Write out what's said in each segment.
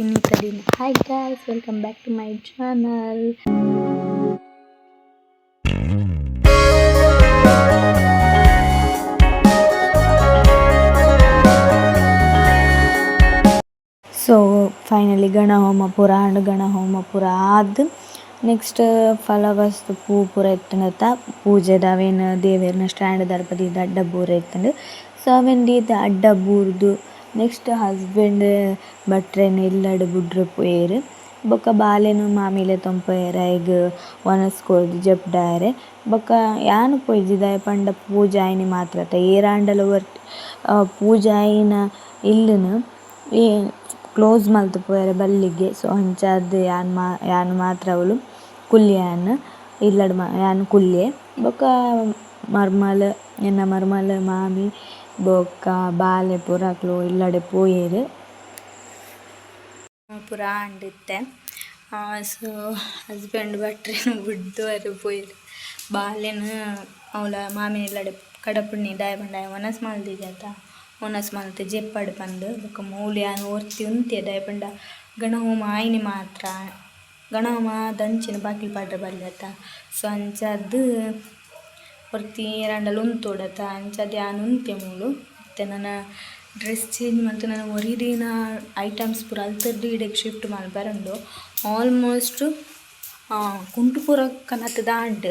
ಇನ್ನಿತ ದಿನ. Hi guys, welcome back to my channel. So finally Ganahoma ಪೂರ ಆಂಡ್. ಗಣಹೋಮ ಪೂರ ಆದ್ ನೆಕ್ಸ್ಟ್ ಫಲವಸ್ತು ಪೂ ಪೂರ ಇತ್ತ್ಂಡತ, ಪೂಜೆದ ಅವೇನ್ ದೇವೆರ್ನ ಸ್ಟ್ಯಾಂಡ್ ದಲ್ಪ ದೀದ್ ಅಡ್ಡ ಬೂರ ಇತ್ತ್ಂಡ್. ಸೊ ಅವೆನ್ ದೀದ್ ಅಡ್ಡ ಬೂರ್ದು ನೆಕ್ಸ್ಟ್ ಹಸ್ಬೆಂಡ್ ಭಟ್ರೆನ್ ಇಲ್ಲಡ್ ಬುಡ್ರೆ ಪೋಯೆರ್. ಬೊಕ ಬಾಲೆನ್ ಮಾಮಿ ಲೆತೊಂದು ಪೋಯೆರ್ ಅಯಗ್ ವನಸ್ ಕೊರ್ದು ಜೆಪ್ಡಾಯೆರೆ. ಬೊಕ ಯಾನ್ ಪೋಯಿಜಿ, ದಾಯೆ ಪಂಡ ಪೂಜೆ ಆಯಿನಿ ಮಾತ್ರ ಅತ, ಏರಾಂಡಲ ಒರ್ತಿ ಪೂಜೆ ಆಯಿನ ಇಲ್ಲುನು ಕ್ಲೋಸ್ ಮಲ್ತ್ ಪೋಯೆರೆ ಬಲ್ಲಿಗೆ. ಸೊ ಅಂಚಾದ್ ಯಾನ್ ಯಾನ್ ಮಾತ್ರ ಅವ್ಲು ಕುಲ್ಲಿಯೆ, ಇಲ್ಲಡ್ ಯಾನ್ ಕುಲ್ಲಿಯೆ. ಬೊಕ ಮರ್ಮಲ್, ಎನ್ನ ಮರ್ಮಲ್, ಮಾಮಿ ಬೊಕ ಬಾಲೆ ಪೂರ ಅಕ್ಲು ಇಲ್ಲಡೆ ಪೋಯೆರ್. ಪೂರ ಆಂಡ್ ಇತ್ತೆ. ಸೊ ಹಸ್ಬೆಂಡ್ ಭಟ್ರೆನ್ ಬುಡ್ದು ಅರ್ ಪೋಯೆರ್. ಬಾಲೆನ್ ಅವ್ಲ ಮಾಮಿನ ಇಲ್ಲಡೆ ಕಡಪುಡ್ನಿ, ದಾಯೆ ಪಂಡ ಆಯೆ ವನಸ್ ಮಲ್ದಿಜತ, ವನಸ್ ಮಲ್ತ್ ಜೆಪ್ಪಡ್ ಪಂದ್. ಬೊಕ ಮೂಲು ಯಾನ್ ಒರ್ತಿ ಉಂತಿಯೆ, ದಾಯೆ ಪಂಡ ಗಣಹೋಮ ಆಯಿನಿ ಮಾತ್ರ ಗಣಹೋಮ ದಂಚಿನ ಬಾಕಿಲ್ ಪಾಡ್ರೆ ಬಲ್ಲಿತ. ಸೊ ಅಂಚಾದ್ ಒರ್ತಿ ಏರಾಂಡಲ ಉಂತೊಡತ, ಅಂಚಾದ್ ಯಾನ್ ಉಂತೆ ಮೂಲು. ಇತ್ತೆ ನನ ಡ್ರೆಸ್ ಚೇಂಜ್ ಮಲ್ತ್ ನನ ಒರಿದಿನ ಐಟಮ್ಸ್ ಪೂರ ಅಲ್ತರ್ದ್ ಇಡೆಗ್ ಶಿಫ್ಟ್ ಮಲ್ಪರೆ ಉಂಡು. ಆಲ್ಮೋಸ್ಟ್ ಕುಂಟು ಪೂರ ಕನತ್ದ್ ಆಂಡ್.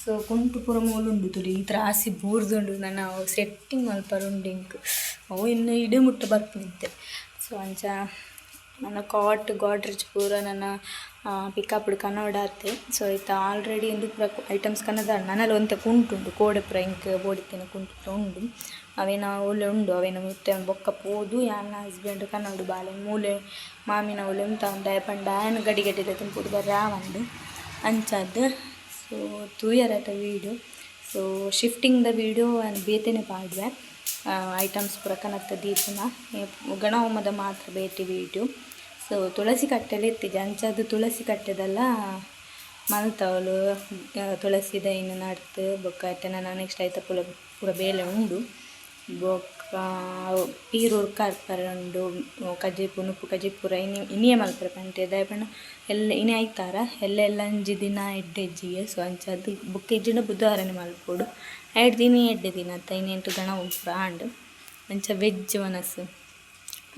ಸೊ ಕುಂಟು ಪೂರ ಮೂಲುಂಡು ತೂಲೆ, ಈ ತ್ರಾಸಿ ಬೂರ್ದುಂಡು. ನನ ಅವು ಸೆಟ್ಟಿಂಗ್ ಮಲ್ಪರೆ ಉಂಡು ಎಂಕ್. ಅವು ಇನ್ನು ಇಡೆ ಮುಟ್ಟ ಬರ್ಪುನಿತ್ತೆ. ಸೊ ಅಂಚ ನನ್ನ ಕಾಟ್ ಗೋಡ್ರೇಜ್ ಪೂರ ನನ ಪಿಕಪ್ಡ್ ಕನೊಡಾತೆ. ಸೊ ಇತ್ತೆ ಆಲ್ರೆಡಿ ಉಂದು ಪೂರ ಐಟಮ್ಸ್ ಕನದಾಂಡ್. ನನಲ ಒಂತೆ ಕುಂಟುಂಡು, ಕೋಡೆ ಪೂರ ಎಂಕ್ ಬೋಡಿತ್ತಿನ ಕುಂಟು ಪೂರ ಉಂಡು. ಅವೇನ ಓಲೆ ಉಂಡು, ಅವೇನ ಇತ್ತೆ ಬೊಕ್ಕ ಪೋದು ಯಾನ್ ಹಸ್ಬೆಂಡ್ ಕನೊಡು. ಬಾಲೆ ಮೂಲೆ ಮಾಮಿನ ಓಲೆ ಉಂತಾಂದ್, ದಾಯೆ ಪಂಡ ಆಯನ್ ಗಡಿ ಗಡಿ ಲೆತೊಂದು ಪೋದು ಬರ್ರೆ ಆವಂದ್, ಅಂಚಾದ್. ಸೊ ತೂಯರತ ವೀಡಿಯೋ. ಸೊ ಶಿಫ್ಟಿಂಗ್ ದ ವೀಡಿಯೋ ಯಾನ್ ಬೇತೆನೆ ಪಾಡುವೆ, ಐಟಮ್ಸ್ ಪೂರ ಕನತ್ ದೀಪುನ. ಗಣಹೋಮದ ಮಾತ್ರ ಬೇತೆ ವೀಡಿಯೋ. ಸೊ ತುಳಸಿ ಕಟ್ಟೆಲ ಇತ್ತಿಜಿ, ಅಂಚಾದ್ ತುಳಸಿ ಕಟ್ಟೆದೆಲ್ಲ ಮಲ್ತವಲು, ತುಳಸಿ ದೈನ್ ನಡ್ತ್. ಬೊಕ್ಕ ಇತ್ತೆ ನನ ನೆಕ್ಸ್ಟ್ ಐತ ಪೂರ ಪೂರ ಬೇಲೆ ಉಂಡು. ಬೊಕ್ಕ ಪೀರೂರು ಕರ್ಪರೆ ಉಂಡು, ಕಜಿಪು ನುಪ್ಪು ಕಜಿಪು ಪೂರ ಇನಿ ಇನಿಯೇ ಮಲ್ಪರೆ ಪಂತೆ. ದಾಯೆ ಪಂಡ ಎಲ್ಲೆ, ಇನಿ ಐತಾರ, ಎಲ್ಲೆ ಎಲ್ಲಂಜಿ ದಿನ ಎಡ್ಡೆ ಇಜ್ಜಿಗೆ. ಸೊ ಅಂಚಾದ್ ಬೊಕ್ಕ ಇಜ್ಜಿಂಡ ಬುಧವಾರನೆ ಮಲ್ಪೊಡು. ಐಡ್ದ್ ಇನಿ ಎಡ್ಡೆ ದಿನ ಅತ್ತ, ಇನಿ ಎಂಕ್ ಗಣ ಪೂರ ಆಂಡ್. ಅಂಚ ವೆಜ್ ವನಸ್,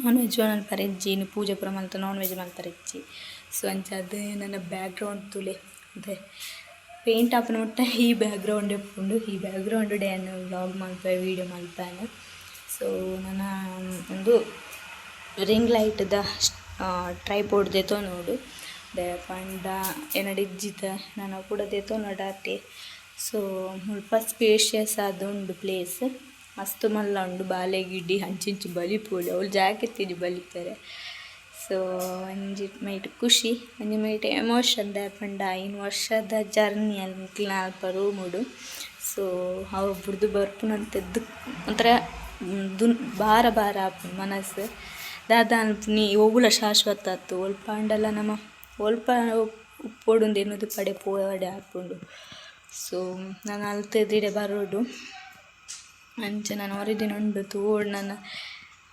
ನಾನ್ ವೆಜ್ ಮಲ್ಪರೆ ಇಜ್ಜಿ. ಇನಿ ಪೂಜೆ ಪೂರ ಮಲ್ತ್ ನಾನ್ ವೆಜ್ ಮಲ್ಪರೆ ಇಜ್ಜಿ. ಸೊ ಅಂಚಾದ್ ನನ್ನ ಬ್ಯಾಕ್ಗ್ರೌಂಡ್ ತೂಲೆ. ಅದೇ ಪೇಂಟ್ ಆಪುನ ಮುಟ್ಟ ಈ ಬ್ಯಾಕ್ಗ್ರೌಂಡ್ ಉಪ್ಪುಂಡು. ಈ ಬ್ಯಾಕ್ಗ್ರೌಂಡ್ ಯಾನ್ ವ್ಲಾಗ್ ಮಲ್ಪೆ, ವೀಡಿಯೋ ಮಲ್ಪೇನೆ. ಸೊ ನನ ಉಂದು ರಿಂಗ್ ಲೈಟ್ದ ಟ್ರೈಪೋಡ್ ದೆತೊನೊಡು, ದಾಯೆ ಪಂಡ ಎನ್ನಡ ಇಜ್ಜಿತ, ನನ ಕುಡ ದೆತೊನೊಡಾತೆ. ಸೊ ಮುಲ್ಪ ಸ್ಪೇಷಿಯಸ್ ಆದ್ ಉಂಡು ಪ್ಲೇಸ್, ಮಸ್ತ್ ಮಲ್ಲ ಉಂಡು. ಬಾಲೆಗ್ ಇಡೀ ಅಂಚಿಂಚಿ ಬಲಿಪೊಲಿ, ಅವ್ಲು ಜಾಗೆ ಇತ್ತಿಜಿ ಬಲಿಪೆರೆ. ಸೊ ಒಂಜಿ ಮೈಟ್ ಖುಷಿ, ಒಂಜಿ ಮೈಟ್ ಎಮೋಷನ್, ದಾಯೆ ಪಂಡ 5 ವರ್ಷದ ಜರ್ನಿ ಎಂಕ್ಲೆನ ಅಲ್ಪ ರೂಮುಡು. ಸೊ ಅವು ಬುಡ್ದು ಬರ್ಪುನಂತ ಒಂಥರ ದುನ್ ಭಾರ ಭಾರ ಆಪುಂಡು ಮನಸ್ಸು. ದಾದ ಅನ್ಪುನಿ, ಒವ್ಲ ಶಾಶ್ವತ ಅತ್ತ್. ಒಲ್ಪ ಆಂಡಲ ನಮ ಒಲ್ಪ ಉಪ್ಪೊಡುಂದು ಎನ್ನುದು ಪಡೆ ಪೋವಡೆ ಆಪುಂಡು. ಸೊ ನನ ಅಲ್ತುದು ಇಡೆ ಬರೊಡು. ಅಂಚ ನನ ಒರಿ ದಿನ ಉಂಡು, ತೂವೊಡು ನನ.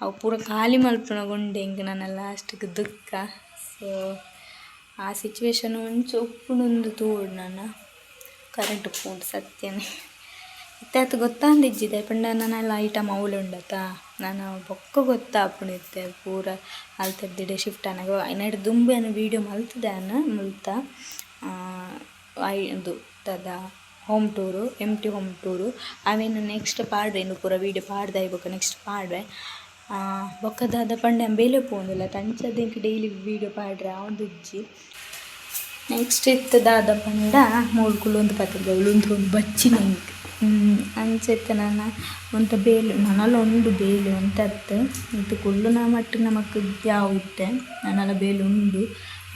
ಅವು ಪೂರ ಖಾಲಿ ಮಲ್ಪುನಗ ಉಂಡು ಎಂಕ್ ನನ ಲಾಸ್ಟ್ಗ್ ದುಃಖ. ಸೊ ಆ ಸಿಚುವೇಶನ್ ಒಂಚ ಉಪ್ಪುಂಡುಂದು ತೂವೊಡು ನನ. ಕರೆಂಟ್ ಪೋಂಡು ಸತ್ಯನೇ. ಇತ್ತೆ ಆತ್ ಗೊತ್ತಾಂದಿಜ್ಜಿ, ದಾಯೆ ಪಂಡ ನನಲ ಐಟಮ್ ಅವ್ಲು ಉಂಡತ. ನನ ಬೊಕ್ಕ ಗೊತ್ತಾಪುಂಡು. ಇತ್ತೆ ಪೂರ ಅಲ್ತುರ್ದು ಇಡೆ ಶಿಫ್ಟ್ ಆನಗ, ಐನೆಡ್ ದುಂಬು ಯಾನ್ ವೀಡಿಯೋ ಮಲ್ತ್ದೆ. ಯಾನ್ ಮುಲ್ತ I ಉಂದು ದಾದ home tour, empty home tour. ಅವೆನ್ ನೆಕ್ಸ್ಟ್ ಪಾಡ್ವೆ. ಇಂದು ಪೂರ ವೀಡಿಯೋ ಪಾಡ್ದಾಯಿ ಬೊಕ್ಕ ನೆಕ್ಸ್ಟ್ ಪಾಡ್ವೆ. ಬೊಕ್ಕ ದಾದ ಪಂಡ ಯಾನ್ ಬೇಲೆ ಪೋವೊಂದುಲ್ಲೆ ಅಂಚಾದ್ ಎಂಕ್ ಡೈಲಿ ವೀಡಿಯೋ ಪಾಡ್ರೆ ಆವೊಂದಿಜ್ಜಿ. ನೆಕ್ಸ್ಟ್ ಇತ್ತೆ ದಾದ ಪಂಡ ಮೂಲು ಕುಲ್ಲೊಂದು ಪಾತೆರ್ಗ, ಉಂದು ಬಚ್ಚಿನ ಎಂಕ್. ಅಂಚ ಇತ್ತೆ ನನ ಒಂತೆ ಬೇಲೆ ನನಲ ಉಂಡು. ಬೇಲೆ ಒಂತೆ ಅತ್ತ್, ಇತ್ತೆ ಕುಲ್ಲುನ ಮಟ್ಟ್ ನಮಕ್ ಯಾವು. ಇತ್ತೆ ನನಲ ಬೇಲೆ ಉಂಡು.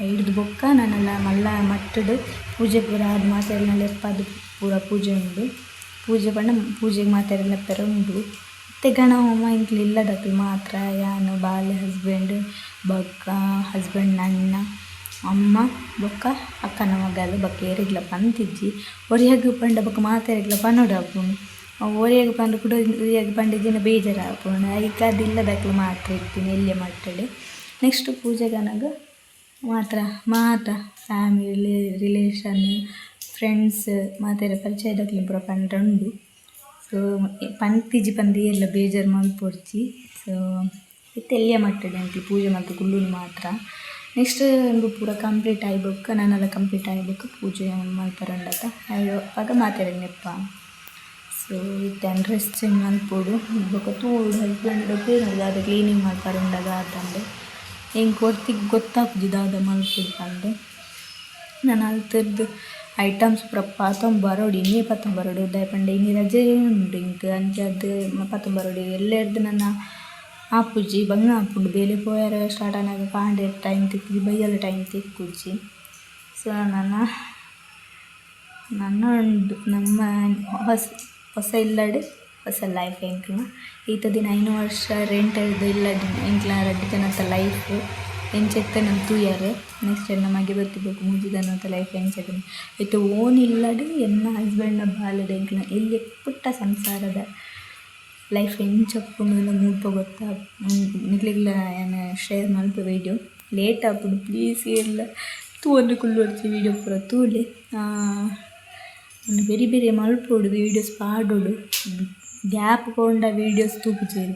ಐಡ್ದ್ ಬೊಕ್ಕ ನನಲ ಮಲ್ಲ ಮಟ್ಟ್ಡ್ ಪೂಜೆ ಪೂರ ಆದ್ ಮಾತೆರ್ನ ಲೆಪ್ಪಾದ್ ಪೂರ ಪೂಜೆ ಉಂಡು. ಪೂಜೆ ಪಂಡ ಪೂಜೆಗ್ ಮಾತೆರ್ನ ಲೆಪ್ಪೆರೆ ಉಂಡು. ಇತ್ತೆ ಗಣಹೋಮ ಎಂಕ್ಲೆ ಇಲ್ಲದಕುಲು ಮಾತ್ರ, ಯಾನ್, ಬಾಲೆ, ಹಸ್ಬೆಂಡ್, ಬೊಕ್ಕ ಹಸ್ಬೆಂಡ್ ಅಣ್ಣ, ಅಮ್ಮ ಬೊಕ್ಕ ಅಕ್ಕನ ಮಗಲ್. ಬೊಕ್ಕ ಏರೆಗ್ಲ ಪಂತಿಜ್ಜಿ. ಒರಿಯಗ್ ಪಂಡ ಬೊಕ್ಕ ಮಾತೆರೆಗ್ಲ ಪನೊಡಾಪುಂಡು. ಒರಿಯಗ್ ಪಂಡ ಕುಡ ಒರಿಯಗ್ ಪಂಡಿಜಿಂಡ ಬೇಜಾರಾಪುಂಡು. ಐಕಾದ್ ಇಲ್ಲದಕುಲು ಮಾತ್ರ ಇತ್ತಿನಿ ಎಲ್ಯ ಮಟ್ಟಡ್. ನೆಕ್ಸ್ಟ್ ಪೂಜೆಗನಗ ಮಾತ್ರ ಮಾತ ಫ್ಯಾಮಿಲಿ ರಿಲೇಷನ್ ಫ್ರೆಂಡ್ಸ್ ಮಾತೆರ ಪರಿಚಯದಕ್ಲೆನ್ ಪೂರ ಪಂಡ್ರೆ ಉಂಡು. ಸೊ ಪಂತಿಜಿ ಪಂದ್ ಏರ್ಲ ಬೇಜಾರು ಮಲ್ಪೊಡ್ಚಿ. ಸೊ ಇತ್ತೆ ಎಲ್ಯ ಮಟ್ಟಡ್ ಎಂಕ್ಲು ಪೂಜೆ ಮಲ್ತ್ ಕುಲ್ಲುನು ಮಾತ್ರ. ನೆಕ್ಸ್ಟ್ ಉಂದು ಪೂರ ಕಂಪ್ಲೀಟ್ ಆಯಿ ಬೊಕ್ಕ ನನಲ ಕಂಪ್ಲೀಟ್ ಆಯಿ ಬೊಕ್ಕ ಪೂಜೆ ಮಲ್ಪರೆ ಉಂಡತ ಅಪಗ ಮಾತೆರೆಗ್ ಲೆಪ್ಪ. ಸೊ ಇತ್ತೆ ಯಾನ್ ಡ್ರೆಸ್ ಚೇಂಜ್ ಮಲ್ಪೊಡು ಬೊಕ್ಕ ತೂವೊಡು ಹಸ್ಬೆಂಡ್ ಕೇನೊಡು ದಾದ ಕ್ಲೀನಿಂಗ್ ಮಲ್ಪರೆ ಉಂಡ ದಾದಂದ್. ಎಂಕ್ ಒರ್ತಿಗ್ ಗೊತ್ತಾಪುಜಿ ದಾದ ಮಲ್ಪೊಡು ಪಂದ್. ನನ ಅಲ್ತುರ್ದು ಐಟಮ್ಸ್ ಪೂರ ಪತೊಂದು ಬರೊಡು, ಇನಿಯೇ ಪತೊಂದು ಬರೊಡು. ದಾಯೆ ಪಂಡ ಇನಿ ರಜೆ ಉಂಡು ಎಂಕ್, ಅಂಚಾದ್ ಪತೊಂದು ಬರೊಡು. ಎಲ್ಲೆರ್ದ್ ನನ ಆಪುಜಿ, ಬಂಗ ಆಪುಂಡು. ಬೇಲೆ ಪೋಯೆರೆ ಸ್ಟಾರ್ಟ್ ಆನಗ ಕಾಂಡೆ ಟೈಮ್ ತಿಕ್ಕುಜಿ, ಬಯ್ಯಲ ಟೈಮ್ ತಿಕ್ಕುಜಿ. ಸೊ ನನ ನನ ಉಂಡು ನಮ್ಮ ಹೊಸ ಹೊಸ ಇಲ್ಲಡ್ ಹೊಸ ಲೈಫ್ ಎಂಕ್ಲ್ನ. ಈತ ದಿನ 5 ವರ್ಷ ರೆಂಟ್ ಇಲ್ಲಡ್ ಎಂಕ್ಲ್ನ ರಡ್ಡ್ ಜನತ ಲೈಫ್ ಎಂಚ ಇತ್ತ್ಂಡ್ ತೂಯರ್. ನೆಕ್ಸ್ಟ್ ಎನ್ನ ಮಗೆ ಬತ್ತಿ ಬೊಕ್ಕ ಮೂಜಿ ಜನತ ಲೈಫ್ ಎಂಚ ಇತ್ತ್ಂಡ್. ಇತ್ತೆ ಓನ್ ಇಲ್ಲಡ್ ಎನ್ನ ಹಸ್ಬೆಂಡ್ನ ಬಾಲೆದ ಎಂಕ್ಲ್ನ ಎಲ್ಯ ಪುಟ್ಟ ಸಂಸಾರದ ಲೈಫ್ ಎಂಚ ಉಪ್ಪುಂಡು ಮುಲ್ಪ ಗೊತ್ತಾ ನಿಕ್ಲೆಗ್ಲ ಯಾನ್ ಶೇರ್ ಮಲ್ಪೆ ವೀಡಿಯೋ. ಲೇಟ್ ಆಪುಂಡು, ಪ್ಲೀಸ್ ಏರ್ಲ ತೂವಂದೆ ಕುಲ್ಲೊಡ್ಚಿ, ವೀಡಿಯೋ ಪೂರ ತೂಲೆ. ಬೇರೆ ಬೇರೆ ಮಲ್ಪೊಡು, ವೀಡಿಯೋಸ್ ಪಾಡೊಡು. ಗ್ಯಾಪ್ ಪೋಂಡ ವೀಡಿಯೋಸ್ ತೂಪುಜೆರ್.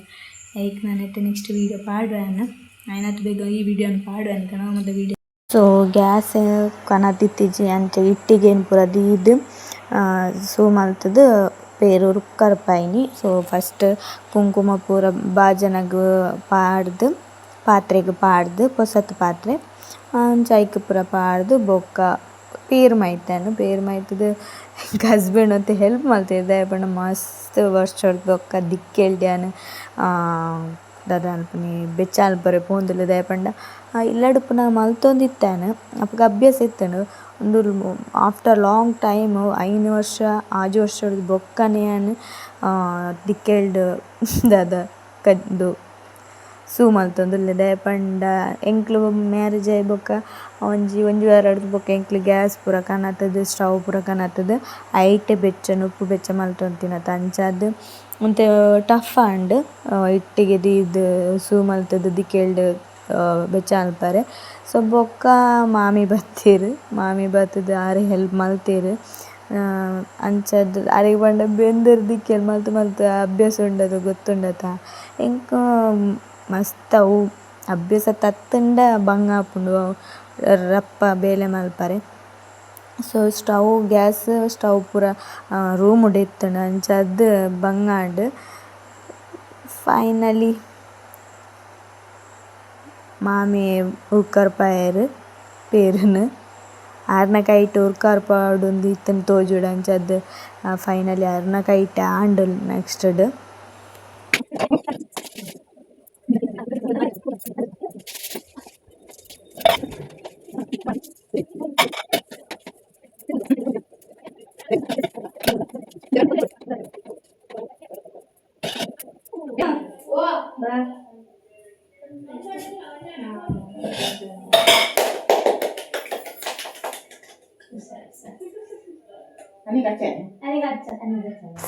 ಐಕ್ ನಾನ್ ಇತ್ತೆ ನೆಕ್ಸ್ಟ್ ವೀಡಿಯೋ ಪಾಡುವೆ ಯಾನ್. ಆಯಿನಾತ್ ಬೇಗ ಈ ವೀಡಿಯೋನ್ ಪಾಡುವೆ ಅಂತ ನಮ ವೀಡಿಯೋ. ಸೊ ಗ್ಯಾಸ್ ಕನತಿತ್ತಿಜಿ, ಅಂಚ ಇಟ್ಟಿಗೆನ್ ಪೂರ ದೀದ್ ಸೂ ಮಲ್ತುದು ಪೇರ್ ಉರ್ಕರ್ಪಾಯಿನಿ. ಸೊ ಫಸ್ಟ್ ಕುಂಕುಮ ಪೂರ ಬಾಜನಗ್ ಪಾಡ್ದ್ ಪಾತ್ರೆಗ್ ಪಾಡ್ದ್ ಪೊಸತ್ ಪಾತ್ರೆ ಅಂಚ ಐಕ್ ಪೂರ ಪಾಡ್ದ್ ಬೊಕ್ಕ ಪೇರ್ ಮೈತಂಡ್. ಪೇರ್ ಮೈತುದು ಎಂಕ್ ಹಸ್ಬೆಂಡ್ ಒಂತೆ ಹೆಲ್ಪ್ ಮಲ್ತೆರ್, ದಾಯೆ ಪಂಡ ಮಸ್ತ್ ವರ್ಷೊರ್ದು ಬೊಕ್ಕ ದಿಕ್ಕೆಲ್ಡ್ ಯಾನ್ ದಾದ ಪನ್ಪುನಿ ಬೆಚ್ಚ ಮಲ್ಪರೆ ಪೋವೊಂದುಲ್ಲೆ. ದಾಯೆ ಪಂಡ ಇಲ್ಲಡ್ ಪುನ ಮಲ್ತೊಂದಿತ್ತೆ ಯಾನ್, ಅಪಗ ಅಭ್ಯಾಸ ಇತ್ತ್ಂಡ್. ಉಂದು ಆಫ್ಟರ್ ಲಾಂಗ್ ಟೈಮ್ 5 ವರ್ಷ 6 ವರ್ಷೊರ್ದು ಬೊಕ್ಕನೆ ಯಾನ್ ದಿಕ್ಕೆಲ್ಡ್ ದಾದ ಕದ್ದು ಸೂ ಮಲ್ತೊಂದುಲ್ಲೆ. ದಾಯೆ ಪಂಡ ಎಂಕ್ಲು ಮ್ಯಾರೇಜ್ ಆಯಿ ಬೊಕ್ಕ ಒಂಜಿ ಒಂಜಿ ವಾರಡ್ದ್ ಬೊಕ್ಕ ಎಂಕ್ಲು ಗ್ಯಾಸ್ ಪೂರ ಕನತುದು ಸ್ಟವ್ ಪೂರ ಕನತುದು ಐಟೆ ಬೆಚ್ಚ ನುಪ್ಪು ಬೆಚ್ಚ ಮಲ್ತೊಂತಿನತ. ಅಂಚಾದ್ ಒಂತೆ ಟಫ್ ಆಂಡ್ ಇಟ್ಟಿಗೆ ದೀದ್ ಸೂ ಮಲ್ತುದು ದಿಕ್ಕೆಲ್ಡ್ ಬೆಚ್ಚ ಮಲ್ಪರೆ. ಸೊ ಬೊಕ್ಕ ಮಾಮಿ ಬತ್ತೆರ್, ಮಾಮಿ ಬತ್ತುದು ಆರ್ ಹೆಲ್ಪ್ ಮಲ್ತೆರ್. ಅಂಚಾದ್ ಅರೆಗ್ ಪಂಡ ಬೆಂದುರ್ ದಿಕ್ಕೆಲ್ ಮಲ್ತ್ ಮಲ್ತ್ ಅಭ್ಯಾಸ ಉಂಡತ ಗೊತ್ತುಂಡತ. ಎಂಕ್ ಮಸ್ತ್ ಅವು ಅಭ್ಯಾಸ ತತ್ತುಂಡ ಬಂಗ ಆಪುಂಡು ರಪ್ಪ ಬೇಲೆ ಮಲ್ಪರೆ. ಸೊ ಸ್ಟವ್ ಗ್ಯಾಸ್ ಸ್ಟವ್ ಪೂರ ರೂಮುಡು ಇತ್ತ್ಂಡ್, ಅಂಚಾದ್ ಬಂಗ ಆಂಡ್. ಫೈನಲಿ ಮಾಮಿ ಉರ್ಕರ್ಪಾಯೆರ್ ಪೇರುನು. ಆರ್ನ ಕೈಟ್ ಉರ್ಕರ್ಪಾವೊಡುಂದು ಇತ್ತ್ಂಡ್ ತೋಜೊಡು, ಅಂಚಾದ್ ಫೈನಲಿ ಆರ್ನ ಕೈಟ್ ಆಂಡ್ ನೆಕ್ಸ್ಟ್ ಡ್.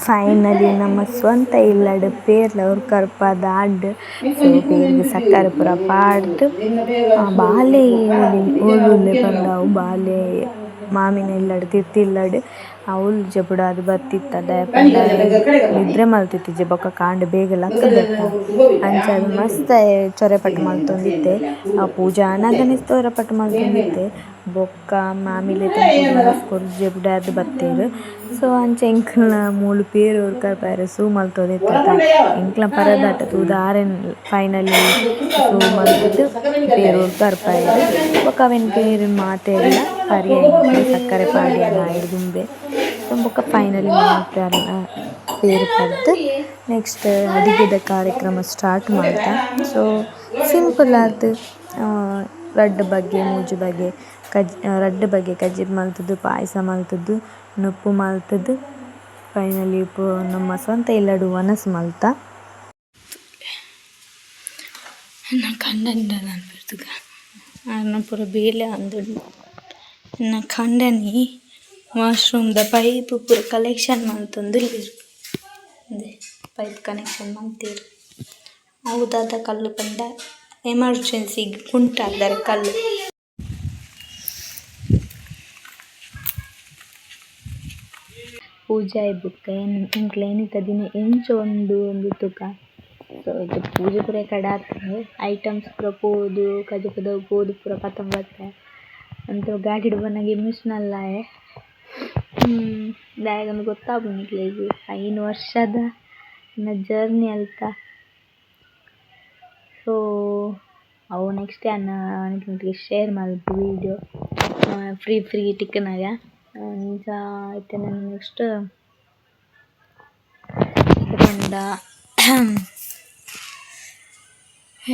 ಫೈನಲಿ ನಮ್ಮ ಸ್ವಂತ ಇಲ್ಲಡ್ ಪೇರ್ಲ ಉರ್ಕರ್ಪಾದ್ ಆಂಡ್. ಸೊ ಪೇರ್ಗ್ ಸಕ್ಕರೆ ಪೂರ ಪಾಡ್ದ್ ಬಾಲೆ ಓಲುಲ್ಲೆ ಪಂಡ ಅವು ಬಾಲೆ ಮಾಮಿನ ಇಲ್ಲಡ್ ತಿರ್ತ್ ಇಲ್ಲಡ್ ಅವ್ಲು ಜಪುಡಾದ್ ಬತ್ತಿತ್ತ. ದಾಯೆ ಪಂಡ ನಿದ್ರೆ ಮಲ್ತಿತ್ತಿಜೆ ಬೊಕ್ಕ ಕಾಂಡೆ ಬೇಗ ಲಕ್ಕುದೆತ್ತ, ಅಂಚಾದ್ ಮಸ್ತ್ ಚೊರೆಪಟ್ಟು ಮಲ್ತೊಂದಿತ್ತೆ. ಪೂಜೆ ಆನಗನೆ ಚೊರೆಪಟ್ಟು ಮಲ್ತೊಂದಿತ್ತೆ. ಬೊಕ್ಕ ಮಾಮಿಲೆ ಜಪುಡಾದ್ ಬತ್ತೆರ್. ಸೊ ಅಂಚ ಎಂಕ್ಲ್ನ ಮೂಲು ಪೇರ್ ಉರ್ಕರ್ಪಾಯೆರೆ ಸೂ ಮಲ್ತೊಂದಿತ್ತ. ಎಂಕ್ಲ್ನ ಪರದಾಟ ತೂದು ಆರೆನ್ ಫೈನಲಿ ಸೂ ಮಲ್ತುದು ಪೇರ್ ಉರ್ಕರ್ಪಾಯೆರ್. ಬೊಕ್ಕ ಅವೆನ್ ಪೇರ್ ಮಾತೆರ್ಲ ಪರಿಯೆ ಸಕ್ಕರೆ ಪಾಡ್ಯೆರ್ ಆಯಿಡ್ ದುಂಬೆ. ಸೊ ಬೊಕ್ಕ ಫೈನಲಿ ಮಾತೆರ್ಲ ಪೇರ್ ಪರ್ದ್ ನೆಕ್ಸ್ಟ್ ಅಡಿಗೆದ ಕಾರ್ಯಕ್ರಮ ಸ್ಟಾರ್ಟ್ ಮಲ್ತ. ಸೊ ಸಿಂಪಲ್ ಆದ್ ರಡ್ಡ್ ಬಗೆ ಮೂಜಿ ಬಗೆ ರಡ್ಡ್ ಬಗೆ ಕಜಿಪು ಮಲ್ತುದು ಪಾಯಸ ಮಲ್ತುದು ನುಪ್ಪು ಮಲ್ತುದು ಫೈನಲಿ ನಮ್ಮ ಸ್ವಂತ ಇಲ್ಲಡ್ ವನಸ್ ಮಲ್ತ. ಕಂಡನಿ ಆರ್ನ ಪೂರ ಬೇಲೆ ಆಂದುಂಡು. ಎನ್ನ ಕಂಡನಿ ವಾಶ್ರೂಮ್ ದ ಪೈಪ್ ಪೂರ ಕಲೆಕ್ಷನ್ ಮಲ್ತೊಂದುಲ್ಲೆರ್. ಉಂದೆ ಪೈಪ್ ಕನೆಕ್ಷನ್ ಮಲ್ತೆರ್. ಅವು ದಾದ ಕಲ್ಲ್ ಪಂಡ ಎಮರ್ಜೆನ್ಸಿಗ್ ಕುಂಟಾರ್ದರ್ ಕಲ್ಲು. ಪೂಜೆ ಆಯಿ ಬೊಕ್ಕ ಎಂಕ್ಲೆ ಇನಿತ ದಿನ ಎಂಚ ಉಂಡು ಇಂದ್ ತೂಕ. ಸೊ ಇತ್ತೆ ಪೂಜೆ ಪೂರ ಕಡ ಆತ್ಂಡ್, ಐಟಮ್ಸ್ ಪೂರ ಪೋದು ಕಜಿಪುದ ಪೋದು ಪೂರ ಪತೊಂದು ಬತ್ತೆ. ಒಂತೆ ಗಾಡಿಡ್ ಬನ್ನಗ ಎಮೋಷನಲ್ ಆಯೆ. ದಾಯೆಗಂದ್ ಗೊತ್ತಾಪುಂಡು ನಿಕ್ಲೆಗ್, 5 ವರ್ಷದ ಎನ್ನ ಜರ್ನಿ ಅಲ್ತ. ಸೊ ಅವು ನೆಕ್ಸ್ಟ್ ಯಾನ್ ನಿಕ್ಲೆನೊಟ್ಟಿಗೆ ಶೇರ್ ಮಲ್ಪು ವೀಡಿಯೋ ಫ್ರೀ ಫ್ರೀ ತಿಕ್ಕುನಗ. ಅಂಚ ಇತ್ತೆ ನನ ನೆಕ್ಸ್ಟ್ ಪಂಡ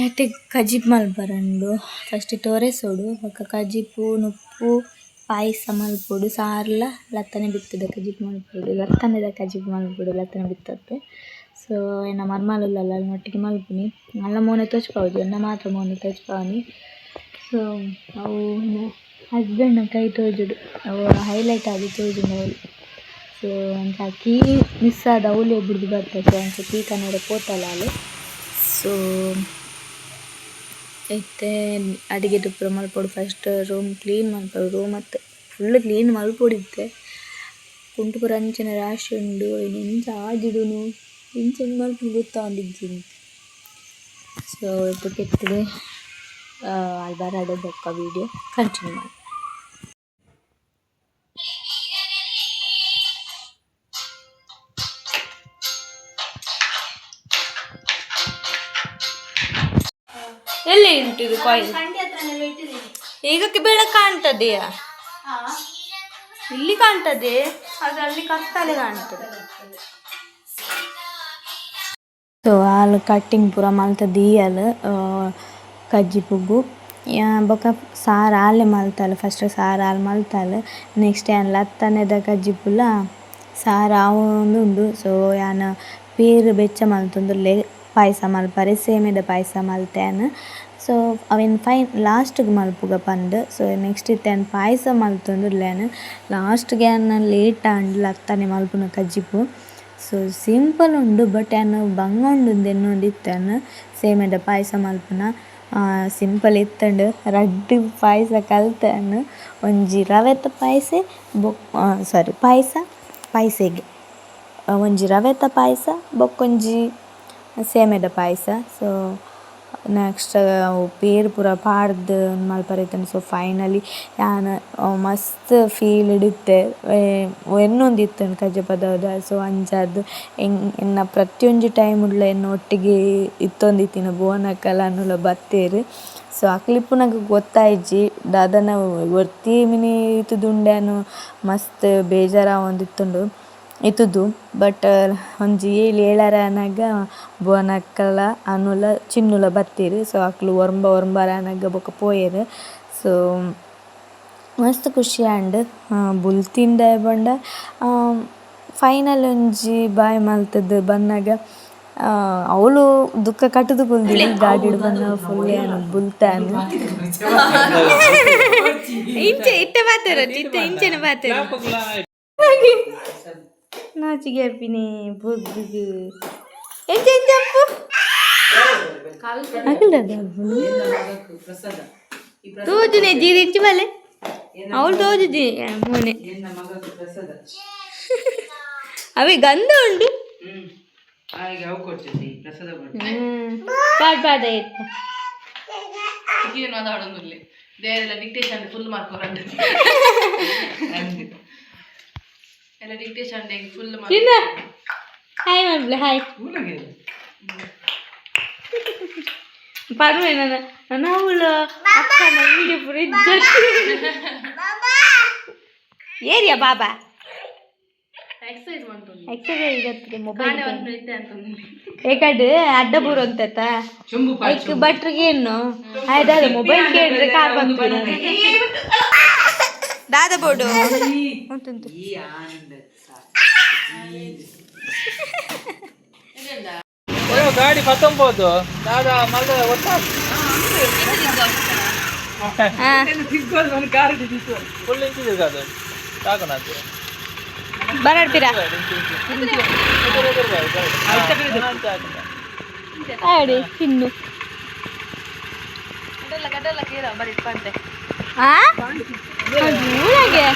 ಇತ್ತೆ ಕಜಿಪು ಮಲ್ಪರೆ ಉಂಡು. ಫಸ್ಟ್ ತೋರೆಸೊಡು, ಬೊಕ್ಕ ಕಜಿಪು ನುಪ್ಪು ಪಾಯಸ ಮಲ್ಪೊಡು, ಸಾರ್ಲ ಲತ್ತನೆ ಬಿತ್ತುದ ಕಜಿಪು ಮಲ್ಪೊಡು, ಲತ್ತನೆದ ಕಜಿಪು ಮಲ್ಪೊಡು, ಲತ್ತನೆ ಬಿತ್ತತ್ತೆ. ಸೊ ಎನ್ನ ಮರ್ಮಲ್ ಉಲ್ಲಲ್ಲ, ಅಲ್ನೊಟ್ಟಿಗೆ ಮಲ್ಪುನಿ. ಅಲ್ನ ಮೋನೆ ತೋಜ್ಪಾವುಜಿ, ಎನ್ನ ಮಾತ್ರ ಮೋನೆ ತೋಜ್ಪಾವುನಿ. ಸೊ ಅವು ಹಸ್ಬೆಂಡ್ನ ಕೈ ತೋಜುಡು, ಅವು ಹೈಲೈಟ್ ಆದ್ ತೋಜುಂಡು ಅವ್ಲು. ಸೊ ಅಂಚ ಕೀ ಮಿಸ್ ಆದ್ ಅವ್ಲೇ ಬುಡ್ದು ಬತ್ತೆ. ಸೊ ಅಂಚ ಕೀ ಕನರೆ ಪೋತಲ್ ಆಲ್. ಸೊ ಇತ್ತೆ ಅಡಿಗೆದ ಪೂರ ಮಲ್ಪೊಡು. ಫಸ್ಟ್ ರೂಮ್ ಕ್ಲೀನ್ ಮಲ್ಪೊಡು, ರೂಮ್ ಅತ್ ಫುಲ್ ಕ್ಲೀನ್ ಮಲ್ಪೊಡು. ಇತ್ತೆ ಕುಂಟು ಪೂರ ಅಂಚನೆ ರಾಶಿ ಉಂಡು. ಐನ್ ಎಂಚ ಆಜಿಡುನು, ಎಂಚ ಮಲ್ಪುನು ಗೊತ್ತಾವೊಂದಿಜ್ಜಿ. ಸೊ ಇತ್ತೆ ಪೆತ್ತುದು ಆಲ್ ಬರಡ್, ಬೊಕ್ಕ ವೀಡಿಯೋ ಕಂಟಿನ್ಯೂ ಮಲ್ಪುವ. ಎಲ್ಲಿ ಉಂಟು ಇದು ಕಾಯಿಲ್? ಈಗಕ್ಕೆ ಬೆಳಕು ಕಾಣ್ತದೆಯಾ? ಇಲ್ಲಿ ಕಾಣ್ತದೆ, ಅದು ಅಲ್ಲಿ ಕತ್ತಲೆ ಕಾಣ್ತದೆ. ಸೊ ಆಲ್ ಕಟ್ಟಿಂಗ್ ಪೂರ ಮಲ್ತ್ ದೀಯಲ್ ಕಜ್ಜಿಪುಗು. ಬೊಕ ಸಾರು ಆಲೇ ಮಲ್ತಲ್. ಫಸ್ಟ್ ಸಾರು ಆಲ್ ಮಲ್ತಲ್. ನೆಕ್ಸ್ಟ್ ಯಾನ್ ಲತ್ತನೆದ ಕಜ್ಜಿಪುಲ ಸಾರು ಆವೊಂದುಂಡು. ಸೊ ಯಾನ್ ಪೇರ್ ಬೆಚ್ಚ ಮಲ್ತೊಂದುಲ್ಲೆ ಪಾಯಸ ಮಲ್ಪರೆ. ಸೇಮೆದ ಪಾಯಸ ಮಲ್ತೆ ಯಾನ್. ಸೊ ಅವೆನ್ ಫೈನ್ ಲಾಸ್ಟ್ಗ್ ಮಲ್ಪುಗ ಪಂದ್. ಸೊ ನೆಕ್ಸ್ಟ್ ಇತ್ತೆ ಯಾನ್ ಪಾಯಸ ಮಲ್ತೊಂದುಲ್ಲೆ. ಯಾನ್ ಲಾಸ್ಟ್ಗ್ ಯಾನ್ ಲೇಟ್ ಆಂಡ್ ಲತ್ತನೆ ಮಲ್ಪುನ ಕಜ್ಜಿಪು. ಸೊ ಸಿಂಪಲ್ ಉಂಡು, ಬಟ್ ಯಾನ್ ಬಂಗ ಉಂಡು ಎನ್ನೊಂದಿತ್ತೆ. ಯಾನ್ ಸೇಮೆದ ಪಾಯಸ ಮಲ್ಪುನ ಸಿಂಪಲ್ ಇತ್ತುಂಡು. ರಡ್ಡ್ ಪಾಯಸ ಕಲ್ತೆ ಯಾನ್. ಒಂಜಿ ರವೆತ ಪಾಯಸ ಬೊಕ್ ಸಾರಿ ಪಾಯಸ ಪಾಯಸೆಗೆ ಒಂಜಿ ರವೆತ ಪಾಯಸ, ಬೊಕ್ಕೊಂಜಿ ಸೇಮೆದ ಪಾಯಸ. ಸೊ ನೆಕ್ಸ್ಟ್ ಅವು ಪೇರ್ ಪೂರ ಪಾಡ್ದ್ ಮಲ್ಪರೆ ಇತ್ತುಂಡು. ಸೊ ಫೈನಲಿ ಯಾನ್ ಮಸ್ತ್ ಫೀಲ್ಡ್ ಇತ್ತೆ, ಎನ್ನೊಂದಿತ್ತುಂಡು ಕಜ್ಜಪದವುದ. ಸೊ ಅಂಚಾದ್ ಎನ್ನ ಪ್ರತಿಯೊಂಜಿ ಟೈಮ್ ಡ್ಲ ಎನ್ನ ಒಟ್ಟಿಗೆ ಇತ್ತೊಂದಿತ್ತಿನ ಭುವನಕ್ಕಲ ಅನುಲ ಬತ್ತೆರ್. ಸೊ ಅಕ್ಲ್ ಇಪ್ಪುನಗ ಗೊತ್ತಾಯಿಜಿ ದಾದನ ಒರ್ತಿ ಮಿನಿ ಇತ್ತುದುಂಡ್ಯಾನು ಮಸ್ತ್ ಬೇಜಾರಾವೊಂದಿತ್ತುಂಡು ಇತ್ತುದು. ಬಟ್ ಒಂಜಿ ಏಳ್ ಏಳರೆ ಆನಗ ಭುವನಕ್ಕಲ ಅನುಲ ಚಿನ್ನುಲ ಬತ್ತೆರ್. ಸೊ ಅಕ್ಲು ಒರ್ಂಬ ಒರ್ಂಬರೆ ಆನಗ ಬೊಕ ಪೋಯೆರ್. ಸೊ ಮಸ್ತ್ ಖುಷಿ ಆಂಡ್. ಬುಲ್ತಿನ ದಾಯೆ ಪಂಡ ಫೈನಲ್ ಒಂಜಿ ಬಾಯ್ ಮಲ್ತುದು ಬನ್ನಗ ಅವ್ಲು ದುಃಖ ಕಟ್ಟುದು ಕುಲ್ದಿನಿ. ಗಾಡಿಡ್ ಬನ್ನಗ ಫುಲ್ ಯಾನ್ ಬುಲ್ತಾನ್. ಇಂಚೆ ಇತ್ತೆ ಪಾತೆರ, ಇತ್ತೆ ಇಂಚೆನೆ ಪಾತೆರ. ನಾಚಿಗೆ ಅಪ್ಪಿನಿ ಬೊಗ್ಗುಗು. ಎಂಚ ಎಂಚ ಅಪ್ಪು ಅಗಲದ ತೋಜುನೆ ಜೀರಿ ಇಂಚು ಬಲೆ ಅವಳು ತೋಜುಜಿ ಮೋನೆ. ಅವೇ ಗಂಧ ಉಂಡು. ಪಾಡ್ ಪಾಡ ಇತ್ತು. ಡಿಕ್ಟೇಷನ್ ಫುಲ್ ಮಾರ್ಕ್ ಎಲ್ಲ, ಡಿಕ್ಟೇಷನ್ ಫುಲ್. ಚಿನ್ನ, ಹಾಯ್ ಮಲ್ಪ್ಲೆ, ಹಾಯ್ ಪರ್ವೆ. ನನ್ನ ನನ್ನ ಅವಳು ಅಕ್ಕನ ವಿಡಿಯೋ ಪೂರ ಏರಿಯಾ ಬಾಬಾ. ಎಕ್ಸರ್ಸೈಸ್ ಮಾಡ್ತೀನಿ. ಎಕ್ಸರ್ಸೈಸ್ ಮೊಬೈಲ್ ಏಕಡ್ ಅಡ್ಡ ಬೂರು ಅಂತತ್ತ ಐಕ್ ಭಟ್ರಿಗೆ ಏನು ಆಯ್ದಾದ ಮೊಬೈಲ್ ಕೇಳಿದ್ರೆ ಕಾರ್ ಬಂತು ದಾದ ಬೋಡು ಉಂಟುಂಟು. ಗಾಡಿ ಪತ್ತೊಂಬೋದು ದಾದ ಮಲ್ದ ಒತ್ತ ಫುಲ್ ಇಂಚಿದೆ ಅದು ಸಾಕು ನಾಚು. ಬರಡ್ತೀರಾ? ಆಡಿ ಚಿನ್ನು. ಆ ದೂರಗೆ.